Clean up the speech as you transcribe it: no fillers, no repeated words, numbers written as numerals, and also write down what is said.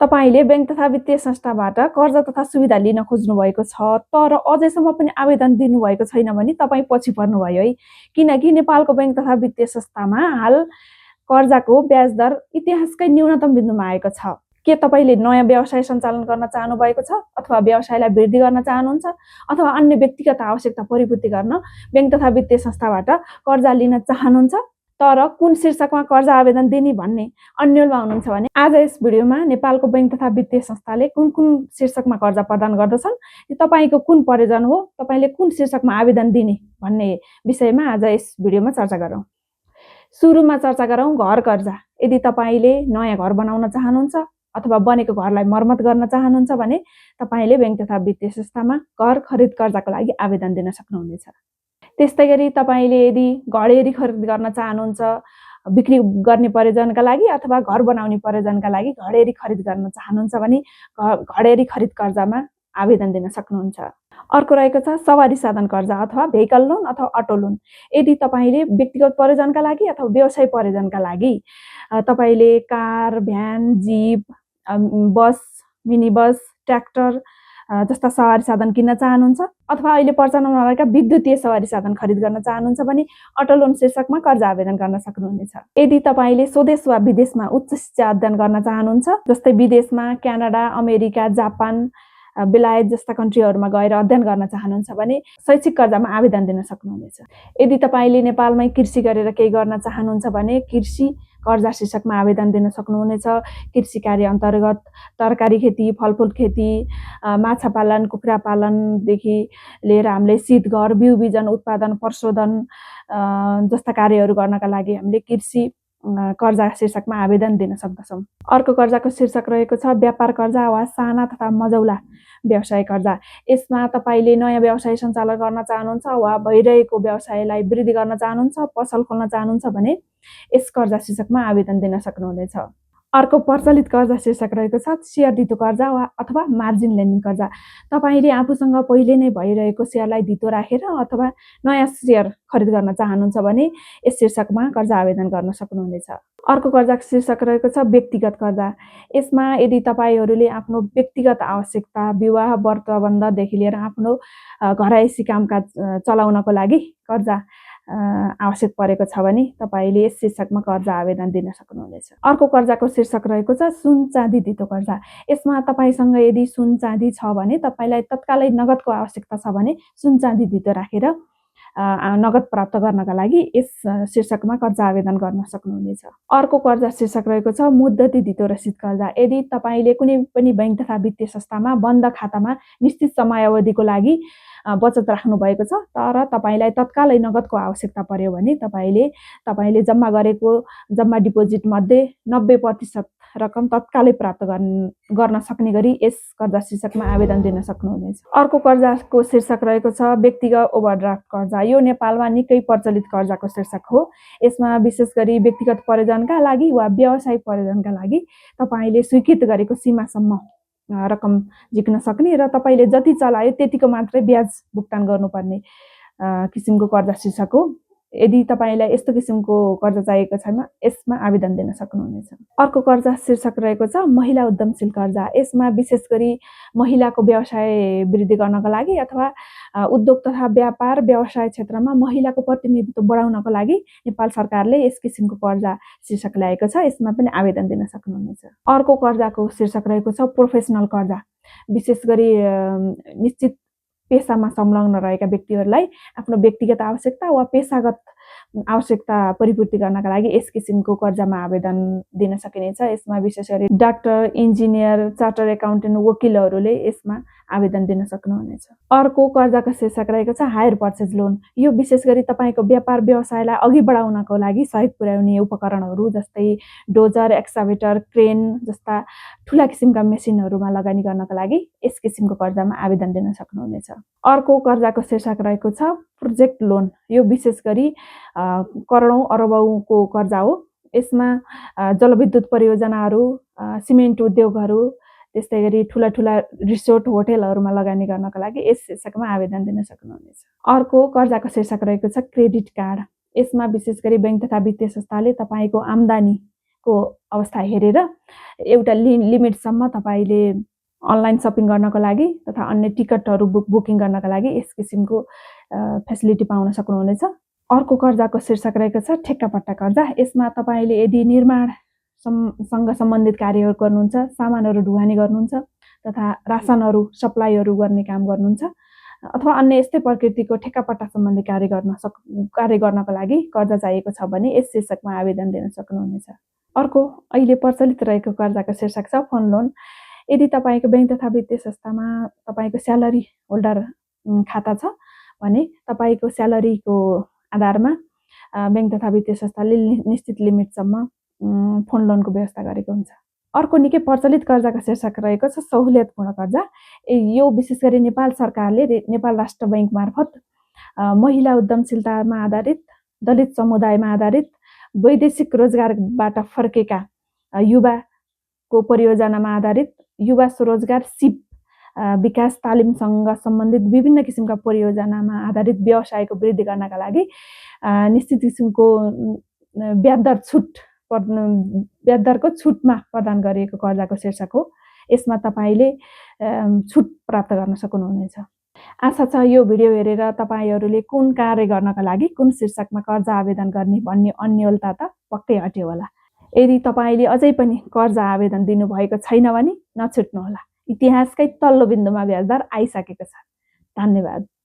तपाईले बैंक तथा वित्तीय संस्थाबाट कर्जा तथा सुविधा लिन खोज्नु भएको छ तर अझैसम्म पनि आवेदन दिनुभएको छैन भने तपाईँ पछि पर्नुभयो है। किनकि नेपालको बैंक तथा वित्तीय संस्थामा हाल कर्जाको ब्याज दर इतिहासकै न्यूनतम बिन्दुमा आएको छ। के तपाईले नयाँ व्यवसाय सञ्चालन गर्न चाहनु भएको छ अथवा व्यवसायलाई वृद्धि गर्न चाहनुहुन्छ अथवा अन्य व्यक्तिगत आवश्यकता परिपूर्ति गर्न बैंक तथा वित्तीय संस्थाबाट कर्जा लिन चाहनुहुन्छ तर कुन शीर्षकमा कर्जा आवेदन दिने भन्ने अन्यलमा हुनुहुन्छ भने आज यस भिडियोमा नेपालको बैंक तथा वित्तीय संस्थाले कुन कुन शीर्षकमा कर्जा प्रदान गर्दछन्, तपाईको कुन प्रयोजन हो, तपाईले कुन शीर्षकमा आवेदन दिने भन्ने विषयमा आज यस भिडियोमा चर्चा गरौँ। सुरुमा चर्चा गरौँ घर कर्जा। यदि तपाईले नयाँ घर बनाउन चाहनुहुन्छ अथवा बनेको घरलाई मर्मत गर्न चाहनुहुन्छ भने तपाईले बैंक तथा वित्तीय संस्थामा घर खरिद कर्जाको लागि आवेदन दिन सक्नुहुनेछ। त्यस्तै गरी तपाईले यदि घडेरी खरिद गर्न चाहनुहुन्छ बिक्री गर्ने प्रयोजनका लागि अथवा घर बनाउने प्रयोजनका लागि घडेरी खरिद गर्न चाहनुहुन्छ भने घडेरी खरिद कर्जामा आवेदन दिन सक्नुहुन्छ। अर्को रहेको छ सवारी साधन कर्जा अथवा भेहिकल लोन अथवा अटो लोन। यदि तपाईले व्यक्तिगत प्रयोजनका लागि अथवा व्यवसाय प्रयोजनका लागि तपाईले कार, भ्यान, जीप, बस, मिनी बस, ट्र्याक्टर जस्ता सवारी साधन किन्न चाहनुहुन्छ अथवा अहिले प्रचलनमा रहेका विद्युतीय सवारी साधन खरिद गर्न चाहनुहुन्छ भने अटो लोन शीर्षकमा कर्जा आवेदन गर्न सक्नुहुनेछ। यदि तपाईले स्वदेश वा विदेशमा उच्च शिक्षा अध्ययन गर्न चाहनुहुन्छ जस्तै विदेशमा क्यानाडा, अमेरिका, जापान, बेलायत जस्ता कन्ट्रीहरूमा गएर अध्ययन गर्न चाहनुहुन्छ भने शैक्षिक कर्जामा आवेदन दिन सक्नुहुनेछ। यदि तपाईले नेपालमै कृषि गरेर केही गर्न चाहनुहुन्छ भने कृषि कर्जा शीर्षकमा आवेदन दिन सक्नुहुनेछ। कृषि कार्य अन्तर्गत तरकारी खेती, फलफुल खेती, माछा पालन, कुखुरा पालनदेखि लिएर हामीले शीतघर, बिउ बिजन उत्पादन, प्रशोधन जस्ता कार्यहरू गर्नका लागि हामीले कृषि कर्जा शीर्षकमा आवेदन दिन सक्दछौँ। अर्को कर्जाको शीर्षक रहेको छ व्यापार कर्जा वा साना तथा मझौला व्यवसाय कर्जा। यसमा तपाईले नयाँ व्यवसाय सञ्चालन गर्न चाहनुहुन्छ वा भइरहेको व्यवसायलाई वृद्धि गर्न चाहनुहुन्छ, पसल खोल्न चाहनुहुन्छ भने यस कर्जा शीर्षकमा आवेदन दिन सक्नुहुनेछ। अर्को प्रचलित कर्जा शीर्षक रहेको छ सेयर धितो कर्जा वा अथवा मार्जिन लेन्डिङ कर्जा। तपाईले आफूसँग पहिले नै भइरहेको सेयरलाई धितो राखेर अथवा नयाँ सेयर खरिद गर्न चाहनुहुन्छ भने यस शीर्षकमा कर्जा आवेदन गर्न सक्नुहुनेछ। अर्को कर्जाको शीर्षक रहेको छ व्यक्तिगत कर्जा। यसमा यदि तपाईहरूले आफ्नो व्यक्तिगत आवश्यकता, विवाह व्रतबन्धदेखि लिएर आफ्नो घरैसी कामकाज चलाउनको लागि कर्जा आवश्यक परेको छ भने तपाईले यस शीर्षकमा कर्जा आवेदन दिन सक्नुहुनेछ। अर्को कर्जाको शीर्षक रहेको छ सुन चाँदी धितो कर्जा। यसमा तपाईसँग यदि सुन चाँदी छ भने तपाईलाई तत्कालै नगदको आवश्यकता छ भने सुन चाँदी धितो राखेर नगद प्राप्त गर्नका लागि यस शीर्षकमा कर्जा आवेदन गर्न सक्नुहुनेछ। अर्को कर्जा शीर्षक रहेको छ मुद्दती धितो रसिद कर्जा। यदि तपाईले कुनै पनि बैंक तथा वित्तीय संस्थामा बन्द खातामा निश्चित समयावधिको लागि बचत राख्नु भएको छ तर तपाईलाई तत्कालै नगदको आवश्यकता पर्यो भने तपाईले जम्मा गरेको जम्मा डिपोजिट मध्ये 90% रकम तत्कालै प्राप्त गर्न सक्ने गरी यस कर्जा शीर्षकमा आवेदन दिन सक्नुहुनेछ। अर्को कर्जाको शीर्षक रहेको छ व्यक्तिगत ओभरड्राफ्ट कर्जा। यो नेपालमा निकै प्रचलित कर्जाको शीर्षक हो। यसमा विशेष गरी व्यक्तिगत प्रयोजनका लागि वा व्यवसाय प्रयोजनका लागि तपाईले स्वीकृत गरेको सीमासम्म रकम झिक्न सक्ने र तपाईले जति चलायो त्यतिको मात्रै ब्याज भुक्तान गर्नुपर्ने किसिमको कर्जा शीर्षक हो। यदि तपाईलाई यस्तो किसिमको कर्जा चाहिएको छैन यसमा आवेदन दिन सक्नुहुनेछ। अर्को कर्जा शीर्षक रहेको छ महिला उद्यमशील कर्जा। यसमा विशेष गरी महिलाको व्यवसाय वृद्धि गर्नको लागि अथवा उद्योग तथा व्यापार व्यवसाय क्षेत्रमा महिलाको प्रतिनिधित्व बढाउनको लागि नेपाल सरकारले यस किसिमको कर्जा शीर्षक ल्याएको छ। यसमा पनि आवेदन दिन सक्नुहुनेछ। अर्को कर्जाको शीर्षक रहेको छ प्रोफेसनल कर्जा। विशेष गरी निश्चित पेसामा संलग्न रहेका व्यक्तिहरूलाई आफ्नो व्यक्तिगत आवश्यकता वा पेसागत आवश्यकता परिपूर्ति गर्नका लागि यस किसिमको कर्जामा आवेदन दिन सकिनेछ। यसमा विशेष गरी डाक्टर, इन्जिनियर, चार्टर एकाउन्टेन्ट, वकिलहरूले यसमा आवेदन दिन सक्नुहुनेछ। अर्को कर्जाको शीर्षक रहेको छ हायर पर्चेज लोन। यो विशेष गरी तपाईको व्यापार व्यवसायलाई अघि बढाउनको लागि सहयोग पुर्याउने उपकरणहरू जस्तै डोजर, एक्सकाभेटर, क्रेन जस्ता ठूला किसिमका मेसिनहरूमा लगानी गर्नका लागि यस किसिमको कर्जामा आवेदन दिन सक्नुहुनेछ। अर्को कर्जाको शीर्षक रहेको छ प्रोजेक्ट लोन। यो विशेष गरी करोडौं अरबौंको कर्जा हो। यसमा जलविद्युत परियोजनाहरू, सिमेन्ट उद्योगहरू, त्यस्तै गरी ठूला ठूला रिसोर्ट होटलहरूमा लगानी गर्नका लागि यस शीर्षकमा आवेदन दिन सक्नुहुनेछ। अर्को कर्जाको शीर्षक रहेको छ क्रेडिट कार्ड। यसमा विशेष गरी बैंक तथा वित्तीय संस्थाले तपाईको आम्दानी को अवस्था हेरेर एउटा लिमिटसम्म तपाईँले अनलाइन सपिङ गर्नको लागि तथा अन्य टिकटहरू बुकिङ गर्नका लागि यस किसिमको फेसिलिटी पाउन सक्नुहुनेछ। अर्को कर्जाको शीर्षक रहेको छ ठेक्कापट्टा कर्जा। यसमा तपाईँले यदि निर्माणसँग सम्बन्धित कार्यहरू गर्नुहुन्छ, सामानहरू ढुवानी गर्नुहुन्छ तथा रासनहरू सप्लाईहरू गर्ने काम गर्नुहुन्छ अथवा अन्य यस्तै प्रकृतिको ठेक्कापट्टा सम्बन्धी कार्य गर्नको लागि कर्जा चाहिएको छ भने यस शीर्षकमा आवेदन दिन सक्नुहुनेछ। अर्को अहिले प्रचलित रहेको कर्जाको शीर्षक छ फोन लोन। यदि तपाईँको बैंक तथा वित्तीय संस्थामा तपाईँको स्यालेरी होल्डर खाता छ भने तपाईँको स्यालेरीको आधारमा बैंक तथा वित्तीय संस्थाले निश्चित लिमिटसम्म फोन लोनको व्यवस्था गरेको हुन्छ। अर्को निकै प्रचलित कर्जाको शीर्षक रहेको छ सहुलियतपूर्ण कर्जा। यो विशेष गरी नेपाल सरकारले नेपाल राष्ट्र बैंक मार्फत महिला उद्यमशीलतामा आधारित, दलित समुदायमा आधारित, वैदेशिक रोजगारबाट फर्केका युवाको परियोजनामा आधारित युवा स्वरोजगार सिप विकास तालिमसँग सम्बन्धित विभिन्न किसिमका परियोजनामा आधारित व्यवसायको वृद्धि गर्नका लागि निश्चित किसिमको ब्याज दरको छुटमा प्रदान गरिएको कर्जाको शीर्षक हो। यसमा तपाईँले छुट प्राप्त गर्न सक्नुहुनेछ। आशा छ यो भिडियो हेरेर तपाईँहरूले कुन कार्य गर्नका लागि कुन शीर्षकमा कर्जा आवेदन गर्ने भन्ने अन्योलता त पक्कै हट्यो होला। यदि तपाईँले अझै पनि कर्जा आवेदन दिनुभएको छैन भने नछुट्नुहोला। इतिहासकै तल्लो बिन्दुमा ब्याज दर आइसकेको छ। धन्यवाद।